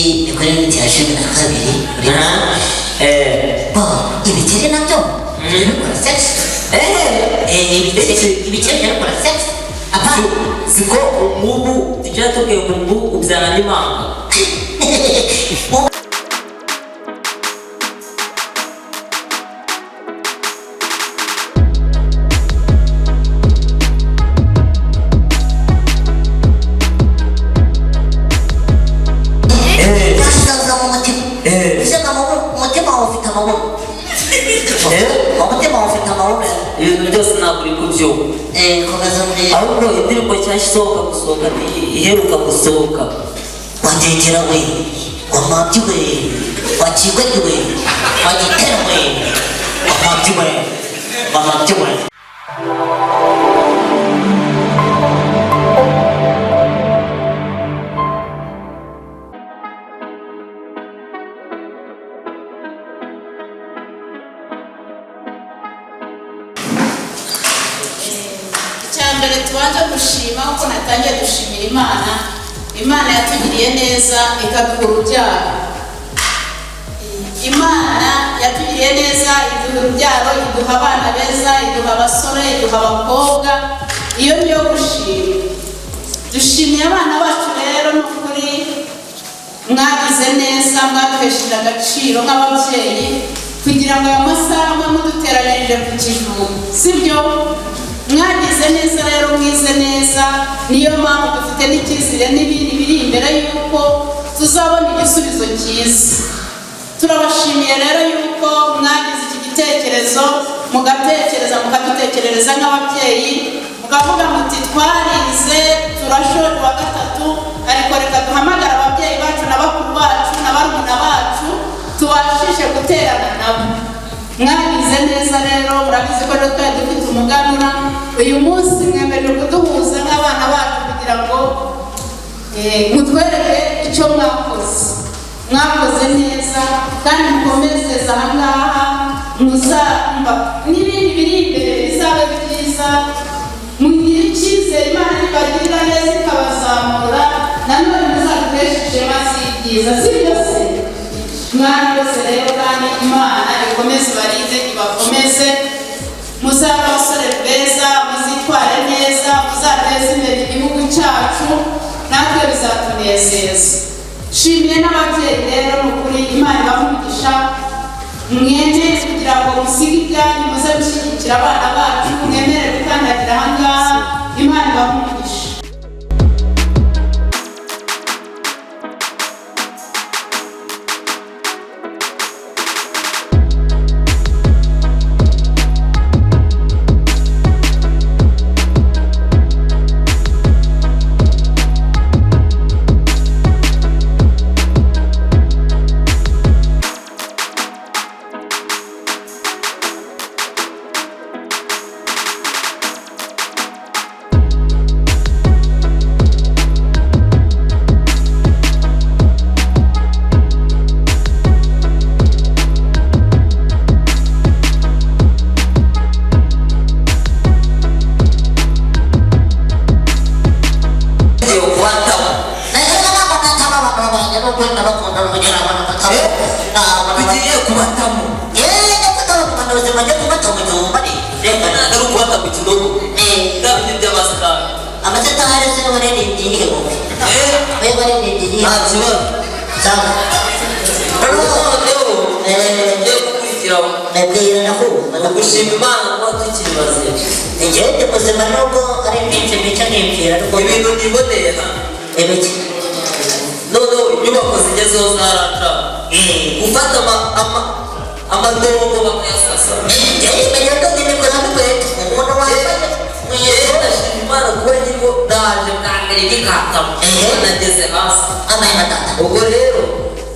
Ni kuri unit ya 12. Eh. Bo, ibikeri nabyo bikora sex. Ibikeri bikora sex, apana. Siko umubu tujya tubwiye ngo umubu ubyara n'impanga. Byashizaga mu mutima. Usanga mu mutima wawe ufite amaboko. Umutima wawe ufite amaboko. Ibintu byose ntabwo uri kubyumva. Komeza umbwire. Ahubwo indirimbo nshyashya isohoka gusohoka ni iheruka gusohoka. Wangegera we, wamabyi we, wakigwegi we, wagitera we, wamabyi we, wamabyi we. Icya mbere tubanje gushima, kuko natangiye dushimira Imana. Imana yatugiriye neza ikaduha urubyaro. Imana yatugiriye neza iduha urubyaro, iduha abana beza, iduha abasore, iduha abakobwa. Iyo niyo gushima. Dushimiye abana bacu rero. Ni ukuri mwagize neza, mwaduhesheje agaciro nk'ababyeyi kugira ngo aya masaha mwe muduteranyirije ku kijumba, sibyo? Mwagize neza rero, mwize neza. Niyo mpamvu dufite n'icyizere n'ibindi biri imbere y'uko tuzabona igisubizo cyiza. Turabashimiye rero yuko mwagize iki gitekerezo, mugatekereza, mukadutekerereza nk'ababyeyi, mukavuga muti: "Twarize, turashoje uwa gatatu, ariko reka duhamagare ababyeyi bacu na bakuru bacu na barumuna bacu, tubashishe guterana nabo." Mwagize neza rero. Murabizi ko rero twari dufite umuganura uyu munsi. Mwemerewe kuduhuza nk'abana bacu kugira ngo mutwereke icyo mwakoze. Mwakoze neza kandi mukomezeze aha ngaha, muzumva n'ibindi biri imbere bizabe byiza. Mugire icyizere, Imana nibagirira neza ikabazamura, nanone muzaduheshe ishema z'ibyiza, si byo se? Mwana rwose rero, kandi Imana ikomeze ibarinde, ibakomeze, muzabe abasore beza, muzitware neza, muzateze imbere igihugu cyacu, natwe bizatunezeza. Nshimiye n'ababyeyi rero. Ni ukuri Imana ibahe umugisha. Mwemere kugira ngo musige ibyanyu muze gushyigikira abana bacu, mwemere gukandagira aha ngaha. Imana ibahe umugisha. Tugiye kubatamo. Tugiye kubatamo. Ntabwo ari ukubata ku kinogo, bwa bindi by'amasitari. Amasitari se waririmbye iyihe wowe? Eh. We waririmbye iyihe? Nta kibazo. Sawa. Noneho tugiye gukurikiraho Ndabwira, ndakumva. Gushima Imana kuba tukiri bazima. Njyewe ndi muzima nubwo ari byinshi mbica nibwira, ariko Ibintu niboneye hano. Ibiki? Noneho inyubako zigezweho zaraca gufata amadongo bakayasasa. Njyewe menya ko ndi nibwo nabikwereka umuntu wambaye. Yewe, ndashima Imana kuba nkiriho. Ndaje bwa mbere ngikatamo, nageze hasi. Amaye matata. Ubwo rero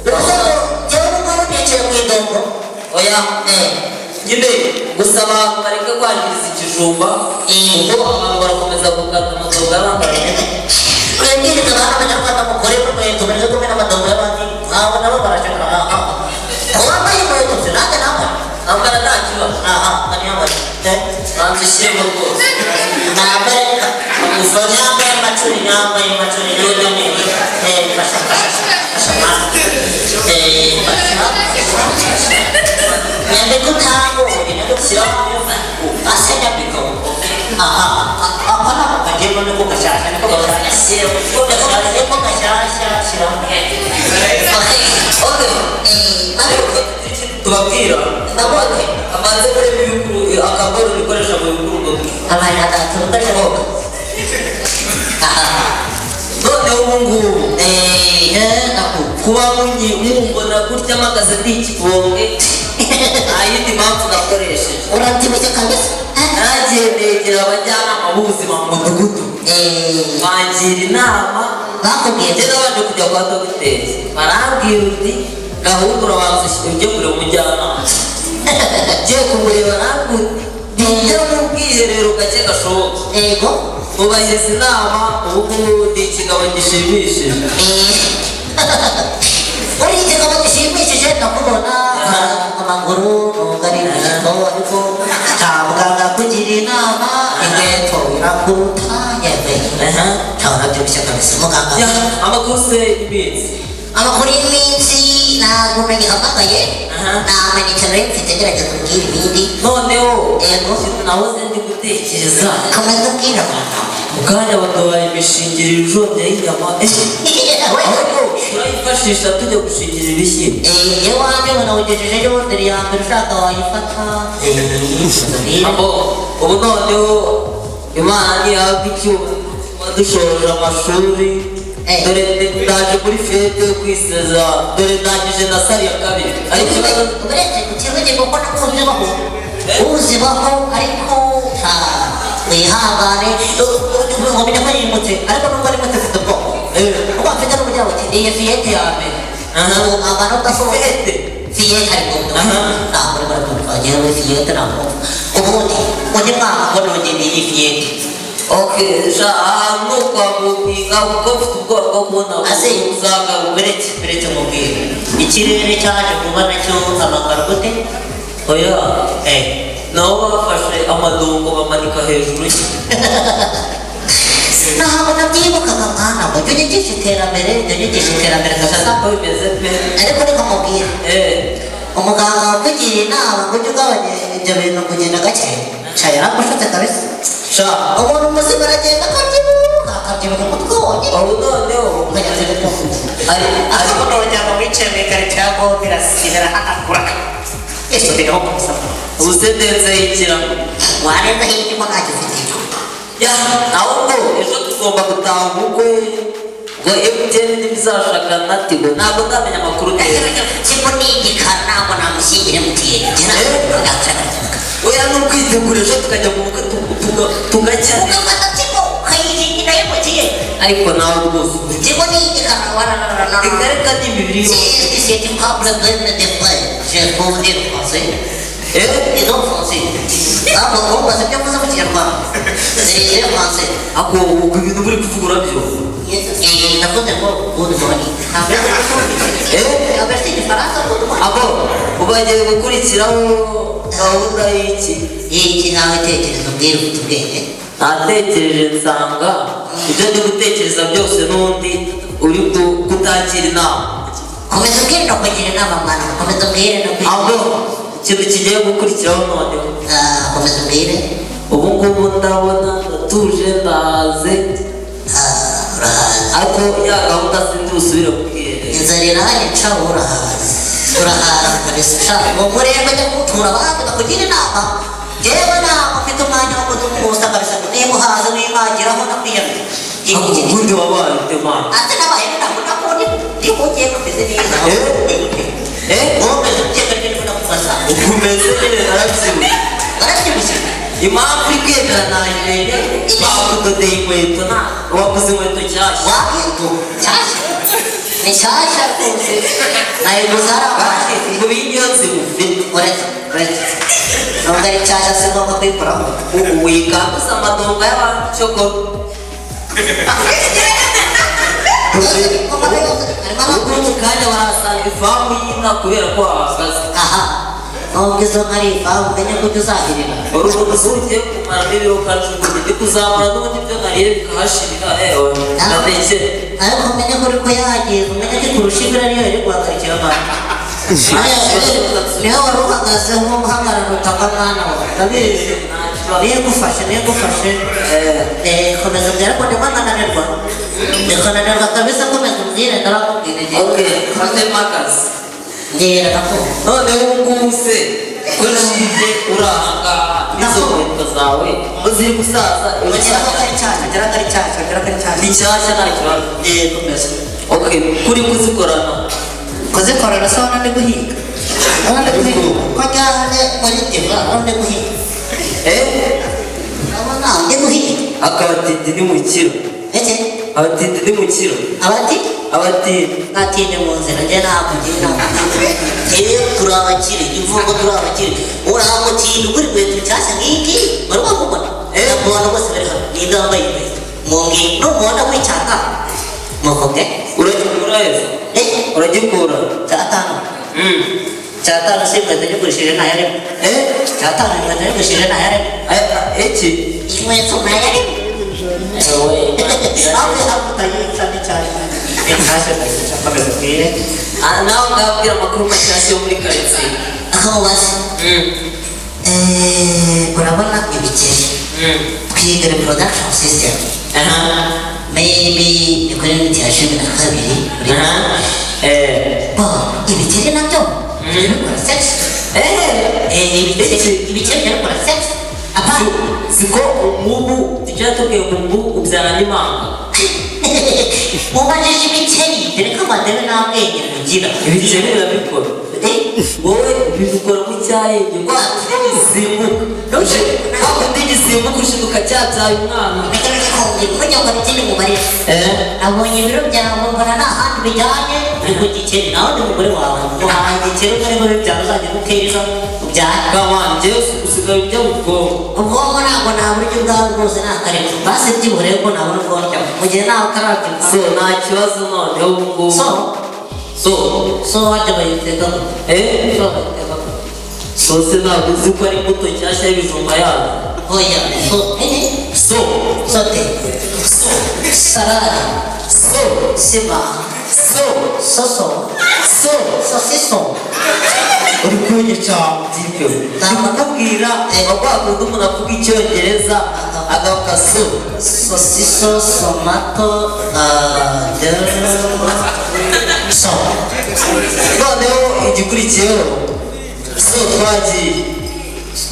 Bivuze ngo njyewe ubu ngubu nicaye mu idongo? Oya, nyine gusa abantu bareke kwangiriza ikijumba, kuko abantu barakomeza gukata amadongo y'abandi. Mwebwiriza abantu, Abanyarwanda, mukore inkweto, mureke kumena amadongo y'abandi. Abo nabo barashaka wambaye inkweto, sinanjye nambaye. Ambara, nta kibazo. Aha kaniyambaye. Banza ushyiremo rwose. Nambaye, nambaye amacuri, nambaye amacuri. Fasha, fasha, fasha. Nyambika utangobye, Shyiraho. Ase nyambika. Aha, aka nako kagiyemo, niko gashyashya, niko gashyashya. Shyira. Niko gashyashya, shyiramo. Okay. Ariko Tubabwira ndabonye amaze kureba ibikuru akaboro bikoresha mu bikurugo. Abantu atatu Noneho ubu ngubu kuba mumbona gutya mpagaze ndi ikibonge, nta yindi mpamvu nakoresheje. Urabyibushye kabisa. Nagiye negera abajyanama b'ubuzima mu mudugudu, bangira inama. Bakubwiye? Njye nabanje kujya kwa dogiteri, barambwira uti gahunda urabanza ujye kureba umujyanama. Ngiye kumureba, arambwira uti jya mu bwiherero gake gashoboka. Ubahiriza inama, ubu ngubu ndi ikigabo gishimishije. Uri ikigabo gishimishije, ndakubona amaguru nubwo ari ijipo, ariko nta muganga kugira inama, inkweto irakuruta yewe. Ntawe urabyibushye kabisa muganga. Ya, amakuru se y'iminsi? Amakuru y'iminsi, ntabwo nagihamagaye. Nta nicyo nari mfite, gerageza umbwire ibindi. Noneho Yego. ikintu nahoze ndi gutekereza. Komeza ubwire abantu. Mu kanya baduhaye imishingiriro ijombye y'inyama, ahubwo turayifashisha tujya gushingira ibishyimbo. Iwanjye banawugejejeyo dore ya mbere, ushaka wayifata. Abo ubu noneho Imana ntihabwa icyuma, dushoje amashuri. Dore ndaje muri fête yo kwiseza, dore ndangije na salle ya kabiri, ariko ikibazo Uretse ku kibuge kuko nakuzibaho uzibaho, ariko wihangane ngo menya ko nimutse, ariko nubwo nimutse mfite ubwoko kuko mfite n'uburyo buti iyi fête ya mbere amanota asohotse. Fête? Fête, ariko ntabwo urimo urabyumva, yewe fête ntabwo ubundi undi mwaka ngo nongeye iyi fête. Okay, sha, ahantu ni ukwa guhinga kuko mfite ubwoba bwo kubona Ase uzagaruka. Uretse mubwire, ikirere cyaje kuba nacyo amakaro gute? Oya. Eh. Nabo bafashe amadongo bamanika hejuru ye. Ntabwo nabyibukaga mwana, ngo jya unyigisha iterambere, jya unyigisha iterambere kabisa. Uko bimeze pe. Ariko reka mubwire, umuganga wakugiriye inama ngo ujye ugabanya ibyo bintu, kugenda gake, sha yaragushutse kabisa. Sha. Umuntu muzima aragenda akabyibuka, akabyibuka umutwe wonyine. Ubu noneho ukajya ari ariko nongera ngo wicaye mu ikarito ya gold irasigara hanagura yisubiraho gusa. Ubu se ndetse yikira. Warenza hirya ko ntacyo ufite. Ya, ahubwo ejo tugomba gutaha ubukwe ngo MTN ntibizashaka na Tigo, ntabwo ndamenya amakuru neza. Kigo ni igikara, ntabwo namushyingira MTN. Oya, ni ukwitegura ejo tukajya mu bukwe tugacya. Ugafata Tigo ukayiringira MTN. Ariko nawe rwose. Tigo ni igikara. Reka reka, ni imibiri yose. C'est un problème de frère. Je peux vous dire français. Eh. Et donc français. Ah bon, bon, c'est bien pour ça que tu C'est français. Ako ubwo ibintu buri kuvuga urabyo? Eh, ndavuze ngo good morning. Eh. Ntabwo si igifaransa, good morning. Abo ubu bagiye gukurikiraho gahunda y'iki? Iki nawe tekereza ubwire, ufite ubwenge. Natekereje nsanga ibyo ndi gutekereza byose n'undi uri kutakira inama. Komeza ubwire no kugira inama mwana. Komeza ubwire no kugira. Ahubwo ikintu kigiye gukurikiraho noneho. Ah, komeza ubwire. Ubu ngubu ndabona ndatuje, ndahaze. Ah, urahaze. Ariko ya gahunda sindi busubire mu bwiherero. Inzara iranyica, urahaze. Urahaze kabisa. Sha, ngo murebe ajya kuwutura abandi bakugira inama. Jewe ntabwo mfite umwanya wo kudukusa kabisa. Niba uhaze wimagiraho nakwiyamye. Ahubwo ubundi wabaye ute mwana? Ate nabaye ntabwo nakundi ndihugiye kumeze neza. Eh? Eh? Wowe umeze ute kandi ndimo ndakubaza? Ubu umeze nyine, narabyibushye. Warabyibushye? Impamvu uri kwemera nayimenye, bakudodeye inkweto, nta waguze inkweto nshyashya. Wahindu nshyashya, ni nshyashya rwose, nayiguze hari abantu. Ngo b'ingenzi ufite. Uretse uretse nubwo ari nshyashya si ngombwa kuyikoraho. Ubu wikanguza amadongo y'abantu cyokora. Ubu mu kanya barahasanga ifamu y'inka kubera ko wahagaze. Aha, nubwo izo nka ari ifamu, umenye ko ujya uzahirira. Urubuga ugiye kumaramo ibiro kajugunya, ndi kuzamura n'ubundi ibyo nariye bikahashirira, ewe ndatekera. Ariko umenye ko uri kuyagiza, umenye ko ikurusha ibiro ariyo iri guhagarikira abantu. Niho wari uhagazeho uhagarara utaka mwana wawe, ndabizi. Niyo igufashe, niyo igufashe. Komeza umbwire ko ndimo ndananirwa, ndikananirwa kabisa. Komeza umbwire, ndabakubwira igihe. Okay, mfatemo akazi. Mbwira, ndakumva. Noneho ubu ngubu se ko nshinge uri ahangaha n'izo nkweto zawe ko ziri gusaza? Ongera ko ari nshyashya, ongera ko ari nshyashya, ongera ko ari nshyashya. Ni nshyashya, nta kibazo. Komeza. Okay, kuri kuzikorana. Kuzikorera se? Ubona ndi guhinga? Ubona ndi guhinga ko njyane muri diva? Ubona ndi guhinga? Eh. Urabona ndi guhinga? Akabatindi ni mu kiro. Eke? Abatindi ni mu kiro. Abati? Abatindi. Natinde mu nzira, njye ntabwo ngiye, ntabwo ngiye. Turi abakire, imvugo turi abakire. Uramutinda ugura inkweto nshyashya nk'iyi ngiyi wari wakubona? Mu bantu bose bari hano, ninde wambaye inkweto? Mumbwire, numubona w'icyata muvuge. Uragikura heza. Eh. Uragikura. Cyatanu. Cyatanu si inkweto nyigurishije ntayarimo. Eh. Cyatanu inkweto nyigurishije ntayarimo. Iki? Inkweto ntayarimo. Aho aho utayica ni cyane inshyashya ndayica. Komeza ubwire. Ah, nawe ngabwira amakuru mashyashya yo muri karitsiye. Akamubaza. Urabona ibikeri, twiga reproduction system. Maybe ni kuri unit ya 12. Bo ibikeri nabyo bikora sex. Ibikeri bikora sex, apana? Siko umubu tujya tubwiye ngo umubu ubyara n'imanga. Mubajije ibikeri, dore ko amadebe nta bwenge mugira. Ibikeri birabikora. Wowe bibikora mu cyahenge gisimbuka, hakundi gisimbuka ushiduka cyabyaye umwana. Reka reka, kongera kugira ngo ikindi mubarire. Abonye ibiro byawe mbona nta handi bijyanye, uri ku gikeri nawe ni umugore wawe uhaye igikeri umwe muri byaro, uzajya gutera ubyare. Come, njyewe usigaye ujya mu bwonko. Ubwonko ntabwo naburyo ubwawe rwose ni akareka, basi byibure ko nabona ubwonko mu gihe nawe utarabyumva. So nta kibazo, noneho ubu ngubu. So. So. So wajya bayiteka? Eh. So bayiteka? Sose ntabwo uzi ko ari imbuto nshyashya y'ibijumba yazo? Oya, so eh. So. Sote. So. Salade. So. Sima. So. Soso. So. Sosiso. Uri kunyica byo ndi kukubwira nka kwa kundi umuntu avuga icyongereza agavuga so. Sosiso, somato, de so. Noneho igikurikiyeho, so twagiye.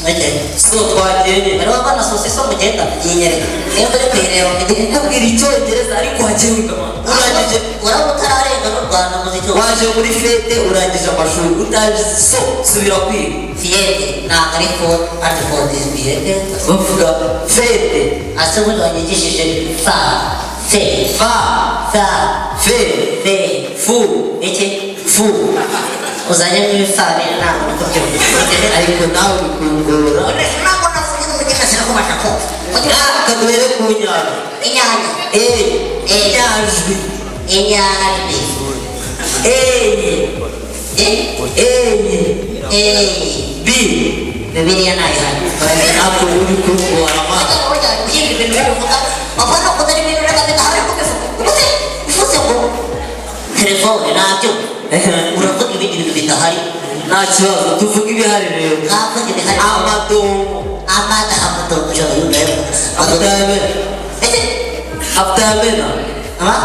Okay. So twagiye nyine. Bari wabona sosiso mugenda yinyereka niyo uri kuyireba mugenda. Kukubwira icyongereza ariko wagiye wiga, urangije. Uraba utararenga n'u Rwanda muziki. Waje muri fête, urangije amashuri utazi so, subira kwiga. Fiyete ntabwo ari fo ati fo fiyete. Bavuga fête. Ase ubundi wanyigishije fa fe. Fa. Fa. Fe. Fe. Fu. Iki? Fu. Uzanye n'ibifarine, ntabwo ndi kubyumva. Ariko nawe uri kungora. Ntabwo navuga ngo ugenda sinakubasha kumva. Kaduhere ku nyanja. Inyanya. Eh, inyajwi. Inyajwi. Enye. Eh. Enye. Eh. B. Bibiliya ntayihari. Ntabwo uri kungora amaso. Kwiga ibintu bivuga apana kuzana ibintu reka bidahari kubivuga. Ubuze uvuze ngo telefone ntabyo, uravuga ibindi bintu bidahari. Nta kibazo, tuvuge ibihari rero. Ntavuga ibihari. Amadongo. Amada, amadongo. Afutayamena. Afutayamena. Ama.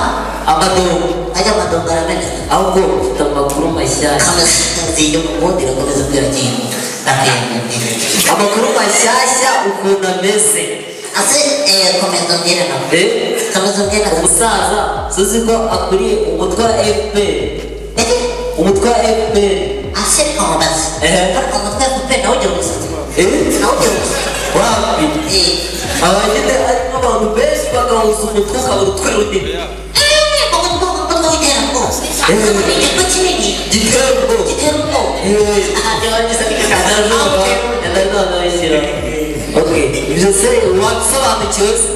Amadongo. Ajya, amadongo arameneka. Ahubwo ufite amakuru mashyashya. Kameze ubundi irakomeza kubwira kintu. Amakuru mashyashya ukuntu ameze. Ase komeza umbwire nawe. Eh? Komeza umbwire nawe. Umusaza suzi ko akuriye umutwe wa FPR, umutwe wa FPR. Ase reka nkubaze. Eh. Ariko umutwe wa FPR nawe ugira umusatsi? Eh? Nawe ugira umusatsi? Wapi. Abagende harimo abantu benshi bagahuza umutwe ukabona utwe runini. Umutwe w'iterabwoba. Igigo kinini. Gitera ubwoba. Gitera ubwoba. Eh. Aha byaba bisa. Okay, ibyo se wabisobanukiwe se?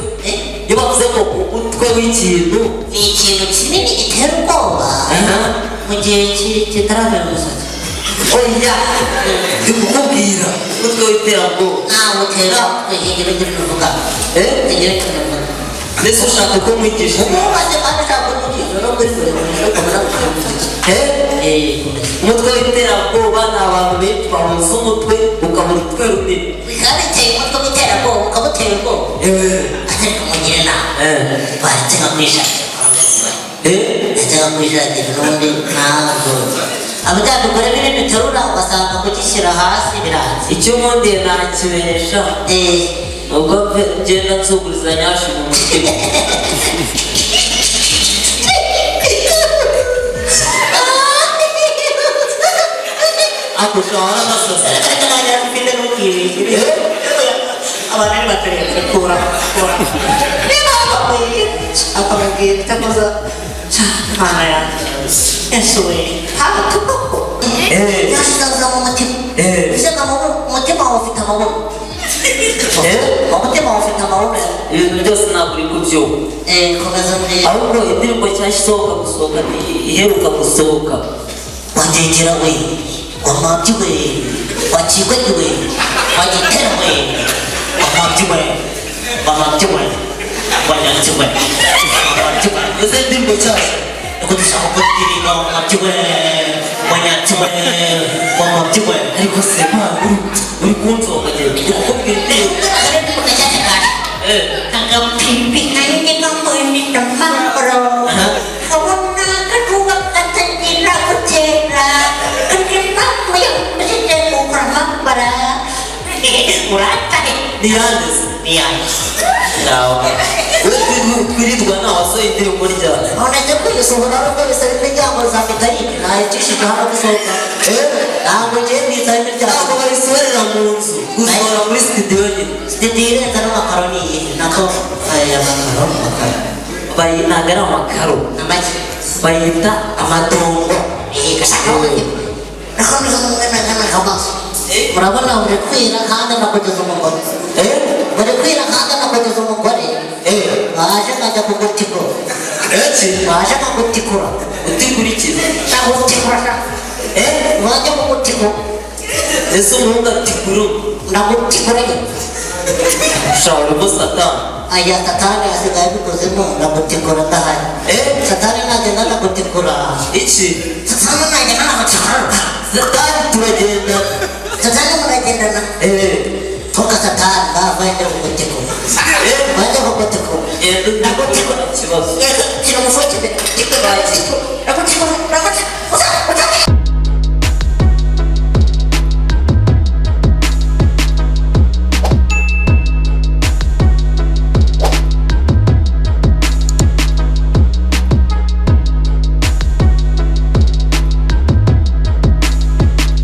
Iyo bavuze ngo umutwe w'ikintu? Ni ikintu kinini gitera ubwoba mu gihe kitaramera umusatsi. Oya, ndi kukubwira umutwe w'iterabwoba. Ntawe utera, igira ikintu uvuga. Eh? Igira ikintu uvuga. Mbese ushaka ko mwigisha? Umubaze kandi ushaka kunyigisha no kuri buri muntu ukomeza kuyigisha. Umutwe w'iterabwoba ni abantu benshi bahuza umutwe ukabura utwe runini. Bikaba biteye umutwe w'iterabwoba ukabutera ubwoba. Ariko mugire inama. Baretse nkakwishakira. Ndetse nkakwishakira n'ubundi ntabwo. Abadakora binini uterura ugasanga kugishyira hasi biranze. Icyo nkundiye nakibesha. Ubwo ngenda nsuguriza nyashi mu mutima. Ako ushobora n'amasosi. Abantu ni bateretse kura kura. Niba bakwiye akamubwira itakoza Mana yanjye. Yesu we. Haba tukoko. Yashizaza mu mutima. Mbese umutima wawe ufite amaboko. Umutima wawe ufite amaboko. Ibintu byose ntabwo uri kubyumva. Komeza mbwira. Ahubwo indirimbo nshyashya isohoka gusohoka iheruka gusohoka. Wandengera we, wamabyi we, wakigwegi we, wagitera we, wamabyi we, wamabyi we, wanyatsi we, wamabyi we. Ese indirimbo nshyashya? Niko dushaka kuririmba wamabyi we, wanyatsi we, wamabyi we. Ariko se uri kunsohoka njyewe ndi kukubwira indirimbo. Niyandeze. Nawe. Twirirwa nta wasohoye indirimbo ryari. Nonese kwisohora nubwo bisaba imiryango za metalike nayicishije hano gusohoka. Ntabwo ngiye mbitsa imiryango. Ntabwo bayisohorera mu nzu. Gusohora muri studio nyine. Studio irenze n'amakaro ni iyihe? Nako aya makaro makaro. Ntabwo ari amakaro. Amaki. Bayita amatungo. Murabona buri kwira kandi nakugeza umugore. Buri kwira kandi nakugeza umugore. Waje nkajya kugutikura. Waje nkagutikura. Utikurikiza. Ndagutikura. Waje kugutikura. Ese umuhungu atikura? Ndagutikura. Ushobora ubwo satani. Aya satani asigaye abikozemo ndagutikura ndahari. Satani nagenda ndagutikura. Iki? Satani nagenda ndagutikura. Satani turagenda. Satani muragendana. Toka satani bavende kugutikura. Bajya kugutikura. Ndagutikura ikibazo. Kira umufuki imbere. Ndagutikura. Ndagutikura. Ndagutikura.